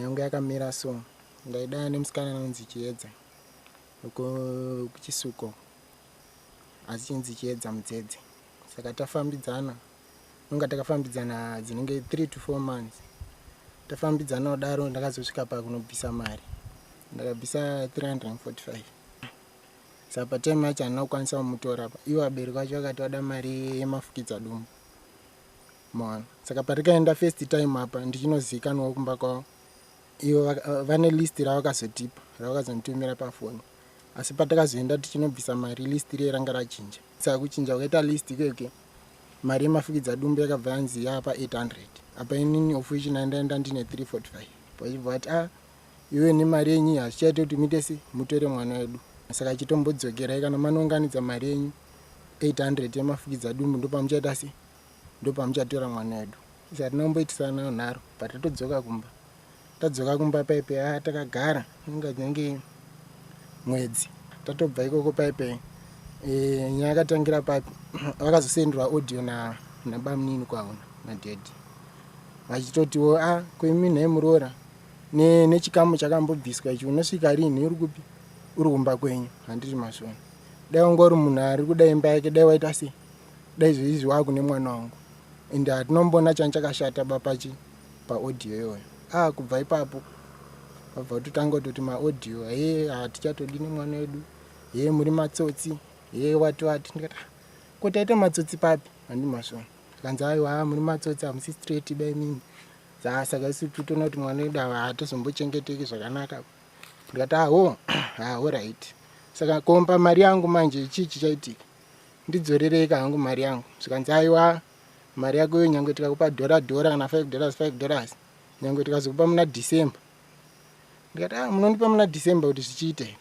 Yangu yakamira so. Ndaidana nemusikana anonzi Chiedza kuChisuko, asi chinzi Chiedza Mudzedze. Saka tafambidzana, nonga takafambidzana dzinenge 3 to 4 months. Tafambidzana kudaro, ndakazosvika pakunobvisa mari, ndakabvisa 345. Saka patime yacho handina kukwanisa kumutora pa ivo vabereki vacho vakati vada mari yemafukidza dumbu, maona. Saka patikaenda first time apa, ndichinozivikanwawo kumba kwavo, ivo vane list ravakazotipa, ravakazonditumira pafoni. Asi patakazoenda tichinobvisa mari, list riye ranga rachinja. Saka kuchinja kwakaita list ikeke, mari yemafukidza dumbu yakabva yanzi yapa 800. Apa inini of which ndaenda ndine 345. Vachibva vati, "A, iwe nemari yenyu hazvichaite kuti muite se mutore mwana wedu. Saka chitombodzokerai, kana manounganidza mari yenyu 800 yemafukidza dumbu, ndopamuchaita se ndopamuchatora mwana wedu." Saka tinomboitisana nharo. Patatodzoka kumba, tadzoka kumba paipe, a, takagara inga dzinenge mwedzi. Tatobva ikoko paipe, nyaya yakatangira papi? Vakazosenderwa audio nabamunini kwaona nadaddy, vachitotiwo, "A, koimi nhai muroora, nechikamu chakambobviswa ichi, unosvika rini? Uri kupi? Uri kumba kwenyu?" Handiti mazvona? Dai wanga uri munhu ari kuda imba yake, dai waita sei? Dai zvoizvi waakune mwana wangu. Ende hatinomboona chani chakashata bapachi paaudio iyoyo. A, kubva ipapo vabva kutotanga kutoti maaudio, "He, hatichatodi nemwana wedu. He, muri matsotsi. He, wati wati." Ndikati, "Ah, ko taita matsotsi papi?" Handi mazvona? Zvikanzi, "Aiwa, muri matsotsi, hamusi straight baimini. Saka isu totoona kuti mwana wedu ava haatozombochengeteki zvakanaka." Ndikati, "Aho, alright. Saka komba mari yangu manje, chii chichaitika? Ndidzorerei hangu mari yangu." Zvikanzi, "Aiwa, mari yako iyo, nyange tikakupa dhora dhora kana $5 $5, nyange tikazokupa muna December." Ndikati, "A, munondipa muna December kuti zvichiite?"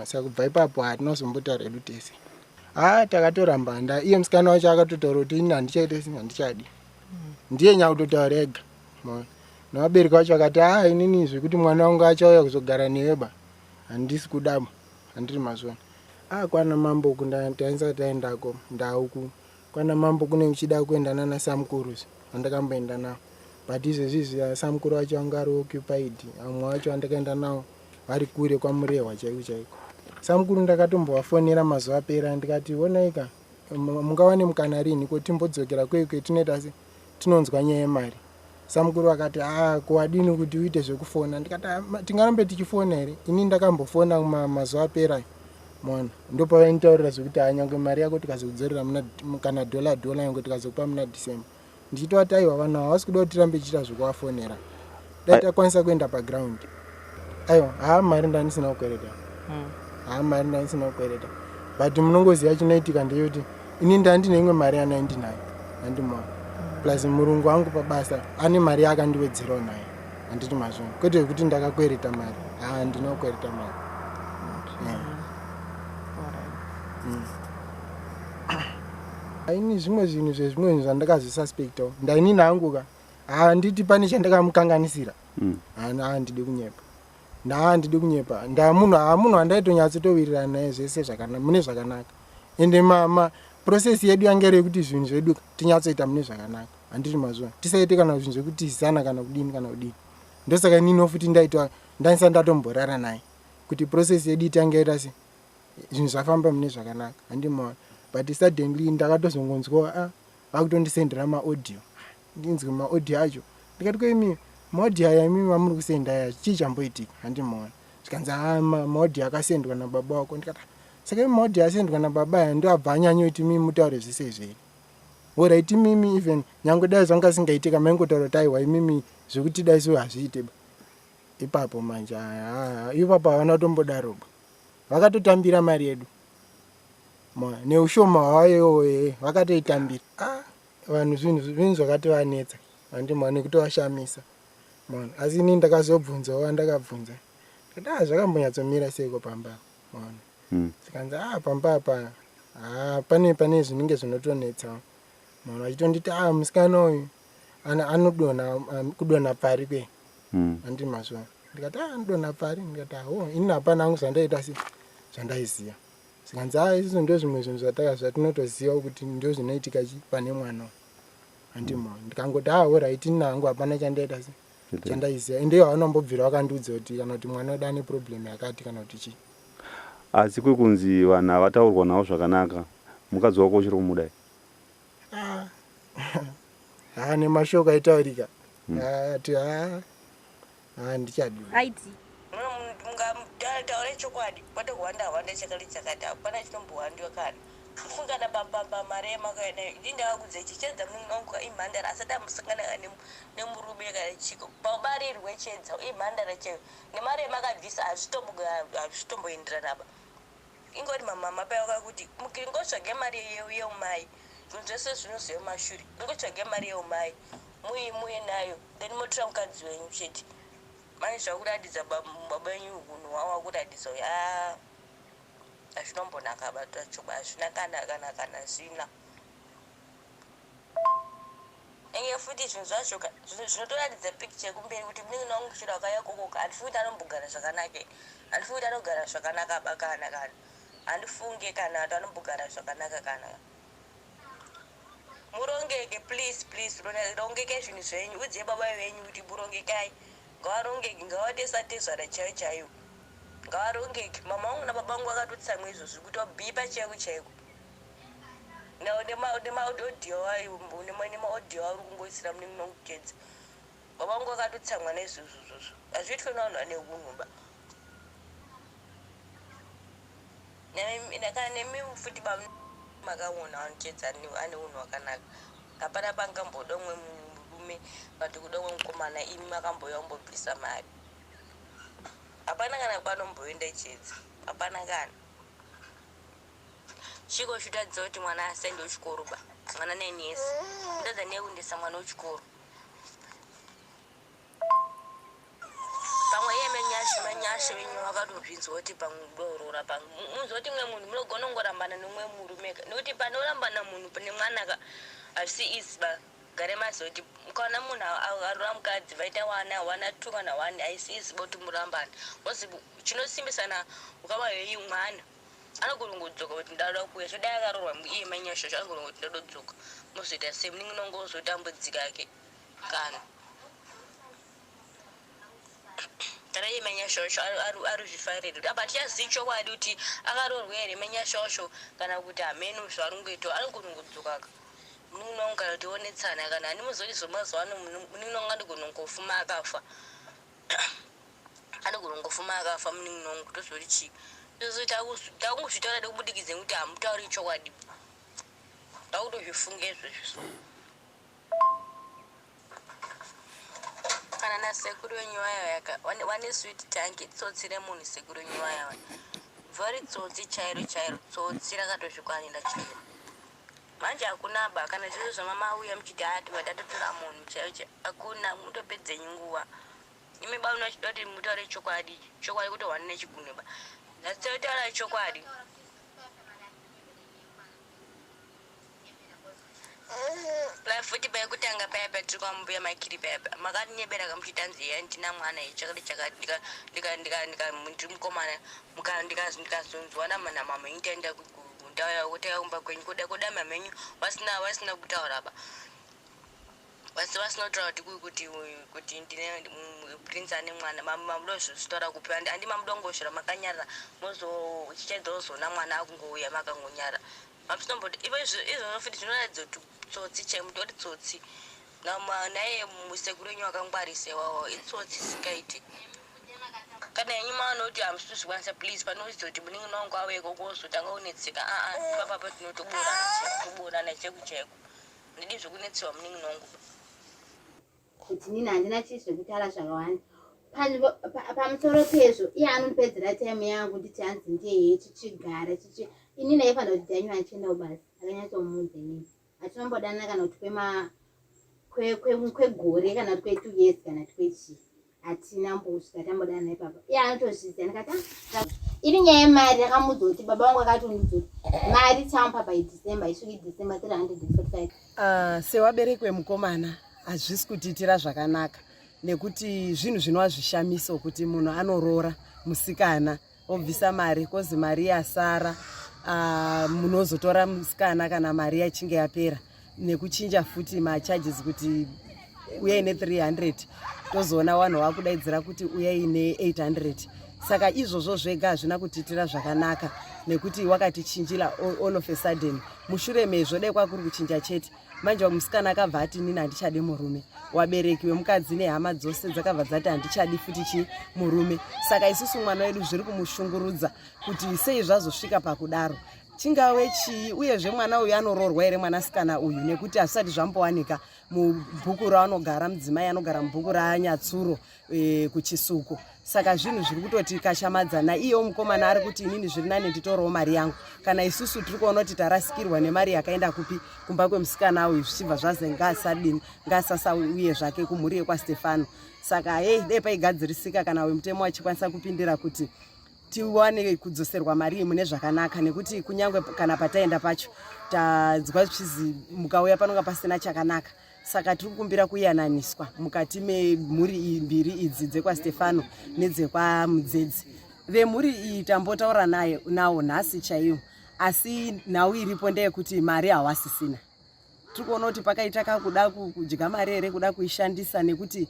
Saka kubva ipapo hatina kuzombotaura hedu tese. Ha, takatoramba. Nda iye musikana wacho akatotaura kuti, "Ini handichaite, handichadi." Ndiye nyakutotaura ega. Nevabereki vacho vakati, "A, inini zvekuti mwana wangu achauya kuzogara newe ba, handisi kudaba." Handiri mazvona? A, kwana mambo taisati taendako ndauku kwana mambo kune uchida kuenda nana samukuru andakamboenda navo, but izvezvizvi samukuru vacho vanga ari occupied. Vamwe vacho vandakaenda navo vari kure, kwaMurehwa chaiko chaiko. Samukuru ndakatombovafonera mazuva apera, ndikati, "Onaika, mungawane mukana rini ko timbodzokera kwekwe, tinoita se tinonzwa nyaya yemari?" Samukuru vakati, "A, kuwadini kuti uite zvekufona?" Ndikati, "Tingarambe tichifona here? Ini ndakambofona mazuva apera." Mona, ndopavainitaurira zvekuti, "Hanyange mari yako tikazokudzorera kana dhola dhola, yange tikazokupa muna December." Ndichitovati, "Aiwa, vanhu havasi kuda kuti tirambe tichiita zvekuvafonera. Dai takwanisa kuenda paground." Aiwa, haa, mari ndandisina kukwereta. Haa, mari ndandisina kukwereta, but munongoziva chinoitika ndeyekuti ini ndandine imwe mari yanaindinayo, handimona? Plus murungu wangu pabasa ane mari yaakandiwedzerawo nayo, handiti mazvona? Kwete zvekuti ndakakwereta mari. Haa, handina kukwereta mari. Aini zvimwe zvinhu, zvezvimwe zvinhu zvandakazvisuspectawo, ndainini hangu ka, handiti pane chandakamukanganisira. Handidi kunyepa, ndahandidi kunyepa. Ndamunhu, haa, munhu wandaitonyatsotowirirana naye zvese mune zvakanaka. Ende ma process yedu yange iri yekuti zvinhu zvedu tinyatsoita mune zvakanaka, handiti mazuva? Tisaite kana zvinhu zvekutizana kana kudini kana kudini. Ndosaka ininiwo futi ndaitwa ndaisati ndatomborara naye, kuti process yedu itange yaita se zvinhu zvafamba mune zvakanaka, handimaona? But suddenly ndakatozongonzwa, a, vakutondisendera maaudio. Ndinzwe maaudio acho, ndikati, "Koimi maaudio aya, imimi vamuri kusenda aya, chii chamboitika?" Handimaona? Zvikanzi, "Ha, maaudio akasendwa nababa wako." Ndikati, "Saka imi maaudio asendwa nababa aya ndo abva anyanyoti mimi mutaure zvese izveri? Alright, imimi even nyange dai zvanga zingaitika, maingotaura kuti, 'Aiwa, imimi zvekuti dai so hazviite ba.'" Ipapo manje, ipapo havana kutombodaroba, vakatotambira mari yedu neushoma hwayo, vakatoitambira. Ah, vanhu zvinhu zvakatovanetsa, handimwa, nekutovashamisa mona. Asi inini ndakazobvunzawo, andakabvunza, ndikati, "A, zvakambonyatsomira seiko pamba?" Mona. Zikanzi, "A, pamba apa, ha, pane zvinenge zvinotonetsa." Mona, vachitonditi, "A, musikana uyu anodonha, kudonha pfari kwe." Handi mazvona? Ndikati, "A, anodonha pfari?" Ndikati, "Aho, inini hapana hangu zvandaita se zvandaiziva." Zvikanzi, "A, izvozvo ndo zvimwe zvinhu zvatinotoziva kuti ndo zvinoitika chi pane mwana." Handimo? Ndikangoti, "A, alright, inini hangu hapana chandaita se." Chandaiziva ende ivo havanombobvira vakandiudza kuti kana kuti mwana wedu ane problem yakati kana kuti chii. Asi kwekunzi vanhu havataurwa navo zvakanaka, mukadzi wako uchiri kumuda here? Ah, haa nemashoko aitaurika ati haa haa ndichadi. Aiti. Mungataure chokwadi kwete kuhwanda hwanda chakati chakati hapana chinombohwandiwa kana kufungana pamari yemakauya nayo ini ndakakudza ichi chedza munin'ina wangu imhandara asati ambosangana nemurume kana chiko paubarirwe chedza imhandara chaiyo nemari yemakabvisa hazvitomboenderana ba ingori mamama paya vakakuti ingotsvage mari yeumai zvinhu zvese zvinozouya mumashure ingotsvage mari yeumai muimuye nayo then motora mukadzi wenyu chete manje zvakuratidza baba venyu hunhu hwavo wakuratidza uyu haa hazvinombonaka batwa chokwadi hazvina kana kana kana zvina enge futi zvinhu zvacho zvinotoratidza picture yekumberi kuti munin'ina wangu chero akauya kokoka handifungi kuti anombogara zvakanaka handifungi kuti anogara zvakanaka ba kana kana handifunge kana kuti anombogara zvakanaka kana murongeke please please rongeke zvinhu zvenyu udzei baba venyu kuti murongekai ngavarongeke ngavatesatezvara chaiyo chaiyo ngavarongeke mama vangu nababa vangu vakatotsamwa izvozvi kutobhipa chaiko chaiko nemaaudio nemaaudio auri kungoisira munin'ina wangu kuchedza baba vangu vakatotsamwa naizvozvo izvozvo hazviitwe nevanhu vane hunhu ba kana nemi futi baba makaona vanochedza ane unhu hwakanaka hapana pangamboda umwe murume but kuda umwe mukomana imi makambouya kumbobvisa mari hapana kana kwanomboenda chedza hapana kana chiko chitadza kuti mwana asaende kuchikoro ba mwana nine years kutadza nei kuendesa mwana kuchikoro pamwe iye menyasha manyasha venyu vakatozvinzwa kuti pamwe doroora pamwe munzwa kuti mumwe munhu munogona kungorambana nemumwe murume nekuti panorambana munhu nemwana ka hazvisi easy ba gare maziva kuti mukaona munhu aroora mukadzi vaita wana wana two kana one haisi easy ba kuti murambana bcause chinosimbisana ukama hwenyu mwana anogona kungodzoka kuti ndada kuuya chodai akaroorwa iye manyasha zvacho anogona kuti ndada kudzoka mozoita sei munin'ina wangu ozotambudzika ke kana kana iye manyashosho ari zvifariri apa tichazivi chokwadi kuti akaroorwa here manyashosho kana kuti hameno zvaari kungoita anogona kungodzokaka munin'ina wangu kana kuti onetsana kana handimuzoti zvemazuva ano munin'ina wangu anogona kungofuma akafa anogona kungofuma akafa munin'ina wangu tozoti chii izvozvo takungozvitaura nekubudikidza nekuti hamutauri chokwadi takutozvifunga izvozvo so kana nasekuru wenyu vaya vayaka vane sweet tank tsotsi remunhu sekuru wenyu vaya vaya very tsotsi chairo chairo tsotsi rakatozvikwanira chairo manje hakuna ba kana zvizvo zvamamauya muchiti ati vatatotora munhu chaiyo chaiyo hakuna mutopedzenyu nguva imi ba unochida kuti mutaure chokwadi chokwadi kuti hwani nechigunwe ba nyatsotaura chokwadi Paya futi payekutanga paya patiri kwambuya makiri paya makatinyebera kamuchiti hanzi iya ndina mwana iyi chakati chakati ndika ndika ndika ndika ndiri mukomana muka ndikazonzwa namama enyu taenda ndauya kutauya kumba kwenyu kuda kuda mama enyu vasina vasina kutaura ba vasi vasina kutaura kuti kuti kuti ndine prince ane mwana mamuda kuzvitaura kupi andi mamuda kungosvira makanyarara mozo chichaedza kuzoona mwana akungouya makangonyara mamusinomboti ivo izvozvo futi zvinoratidza kuti tsotsi chaiyo mutori tsotsi naye musekuru wenyu wakangwarisa iwawo itsotsi isingaiti kana henyu maona kuti hamusi kuzvikwanisa please panoudza kuti munin'ina wangu auye ikoko ozotanga kunetseka aa ipapapa tinotoburana toburana chaiko chaiko ndidi zvekunetsiwa munin'ina wangu kuti nini handina chii zvekutaura zvakawanda pamusoro pezvo iye anondipedzera time yangu nditi hanzi ndiye chichigara chichi ini ndaifanira kuti dhanyu achienda kubasa akanyatsomuudza inini hatinombodanana kana kuti kwema kwegore kana kuti kwe two years kana kuti kwechii hatina mbosvika tambodanana ipapa iye anotozviziva ndikati ah, iri nyaya yemari ndakamuudza kuti baba vangu akatondiudza kuti mari tichamupa by december isviki december 345 ah, sewaberekwe mukomana hazvisi kutiitira zvakanaka nekuti zvinhu zvinova zvishamiso kuti munhu anoroora musikana obvisa mari kozi mari yasara uh, munozotora musikana kana mari yachinge yapera nekuchinja futi macharges kuti uyai ne 300 Tozoona vanhu vakudaidzira kuti uyai ne800. Saka izvozvo zvega hazvina kutiitira zvakanaka nekuti wakatichinjira all of a sudden. Mushure mezvo dai kwakuri kuchinja chete. Manje musikana akabva ati nini handichadi murume. Wabereki wemukadzi nehama dzose dzakabva dzati handichadi futi chi murume. Saka isusu mwana wedu zviri kumushungurudza kuti sei zvazosvika pakudaro. Chingave chii uyezve mwana uyu anoroorwa here mwanasikana uyu nekuti hazvisati zvambowanika mubhuku raanogara mudzimai anogara mubhuku raNyatsuro kuChisuko. Saka zvinhu zviri kutoti kashamadza naiyewo mukomana ari kuti inini zviri nani nditorewo mari yangu. Kana isusu tiri kuona kuti tarasikirwa nemari yakaenda kupi kumba kwemusikana uyu zvichibva zvazi ngaasadini ngaasasauye zvake kumhuri yekwaStefano. Saka hei dai paigadzirisika kana wemutemo achikwanisa kupindira kuti tiwane kudzoserwa mari iyi mune zvakanaka nekuti kunyange kana pataenda pacho tanzwa zvichizi mukauya panonga pasina chakanaka. Saka tiri kukumbira kuyananiswa mukati memhuri mbiri idzi dzekwaStefano nedzekwaMudzedzi. Vemhuri iyi tambotaura naye nawo nhasi chaiyo, asi nhau iripo ndeyekuti mari hawasisina. Tiri kuona kuti pakaita kakuda kudya mari here, kuda kuishandisa nekuti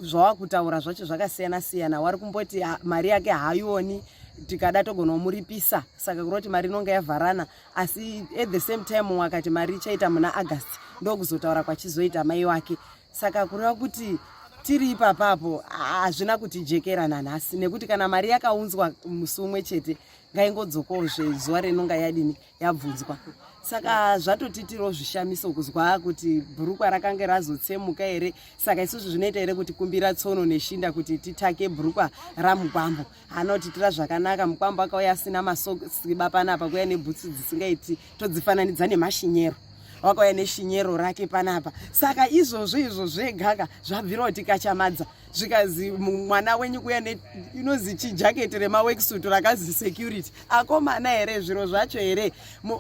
zvawakutaura zvacho zvakasiyana siyana. Wari kumboti mari yake haaioni, tikada togona kumuripisa, saka kureva kuti mari inonga yavharana. Asi at the same time mumwe akati mari ichaita muna August, ndokuzotaura kwachizoita mai wake. Saka kureva kuti tiri ipapapo hazvina kutijekera nanhasi nekuti kana mari yakaunzwa musi umwe chete ngaingodzokozve zuva rinonga yadini yabvunzwa. Saka zvatotitirawo zvishamiso kuzwa kuti bhurukwa rakange razotsemuka here. Saka isusu zvinoita here kuti kumbira tsono neshinda kuti titake bhurukwa ramukwambo? Haana kutitira zvakanaka. Mukwambo akauya asina masokisi panapa, kuuya nebhutsu dzisingaiti, todzifananidza nemashinyero. Wakauya neshinyero rake panapa. Saka izvozvo izvo zvegaka zvabvirawo tikachamadza zvikazi mwana wenyu kuya inozi chijaketi remaworksuit rakazi security akomana here zviro zvacho here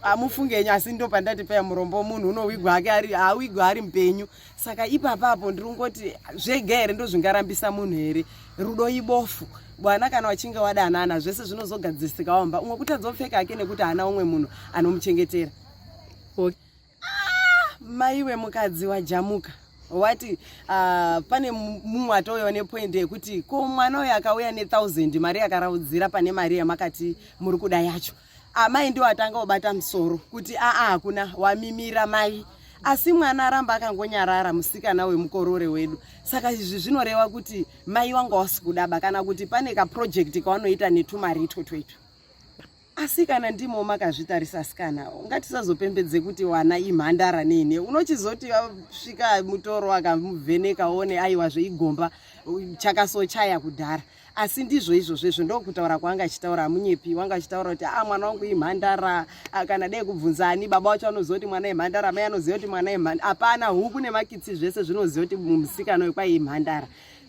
amufungenyu. Asi ndo pandati paya murombo munhu unowigwa ake ari awigwa ari mupenyu. Saka ipapapo ndiri kungoti zvega here ndozvingarambisa munhu here? Rudo ibofu bwana, kana wachinge wadanana zvese zvinozogadzirisika wamba umwe kutadza kupfeka hake nekuti haana umwe munhu anomuchengetera. Mai wemukadzi wajamuka wati pane mumwe atouyawo nepoindi yekuti ko mwana uyu akauya ne1000 mari yakaraudzira pane mari yamakati muri kuda yacho. Amai ndiwo atanga kubata musoro kuti aa hakuna wamimira mai, asi mwana aramba akangonyarara musikana wemukorore wedu. Saka izvi zvinoreva kuti mai wanga wasi kudaba kana kuti pane kaprojekti kawanoita netumari itwo twetu. Asi kana ndimo makazvitarisa sikana, ngatisazopembedze kuti wana imhandara neine unochizoti svika mutoro akamuvheneka one aiwa zveigomba chakasochaya kudhara. Asi ndizvo izvozvo izvo ndokutaura kwaanga achitaura, amunyepi. Wanga achitaura kuti a mwana wangu imhandara, kana dai kubvunza ani baba wacho anoziva kuti mwana imhandara, mai anoziva kuti mwana imhandara. Hapana huku nemakitsi zvese zvinoziva kuti musikana uyu kwai imhandara.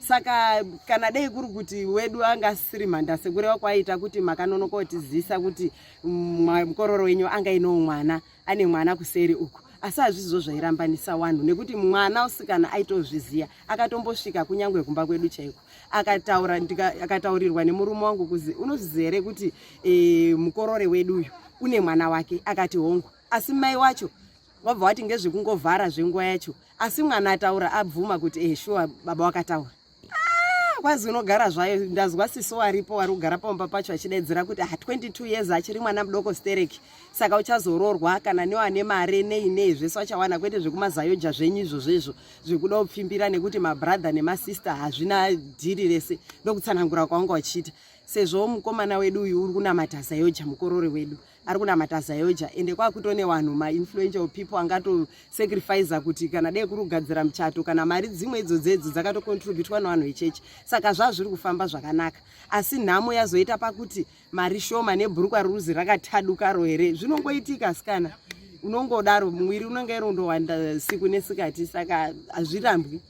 Saka kana dai kuri kuti wedu anga asiri mhanda sekureva kwaita kuti makanonoka kutizivisa kuti mukororo wenyu anga inowo mwana, ane mwana kuseri uku. Asi hazvizvo zvairambanisa wanhu nekuti mwana usikana aitozviziya, akatombosvika kunyangwe kumba kwedu chaiko akataura, akataurirwa nemurume wangu kuzi unozviziva here kuti mukorore wedu uyu une mwana wake? Akati hongu. Asi mai wacho wabva wati ngezvekungovhara zvenguva yacho, asi mwana ataura abvuma kuti shuwa baba wakataura. Kwazi unogara zvayo. Ndazwa siso waripo wari kugara pamba pacho achidaidzira kuti 22 years achiri mwana mudoko stereki, saka uchazororwa kana newane mari nei nei zvese wachawana, kwete zvekumazayoja zvenyu izvozvo izvo zvekuda kupfimbira nekuti mabrother nemasister hazvina dhiri rese. Ndokutsanangura kwawanga uchiita sezvo mukomana wedu uyu uri kunamata zayoja, mukorore wedu ari kunamata zayoja, ende kwakutone vanhu mainfluential people angatosacrifica kuti kana dai kuri kugadzira muchato kana mari dzimwe idzo dzedzo dzakatocontributwa nevanhu vechechi. Saka zvazviri kufamba zvakanaka, asi nhamo yazoita pakuti mari shoma nebhurukwa ruzi rakatadukaro here. Zvinongoitika sikana, unongodaro mwiri unonge irondowanda siku nesikati, saka hazvirambwi.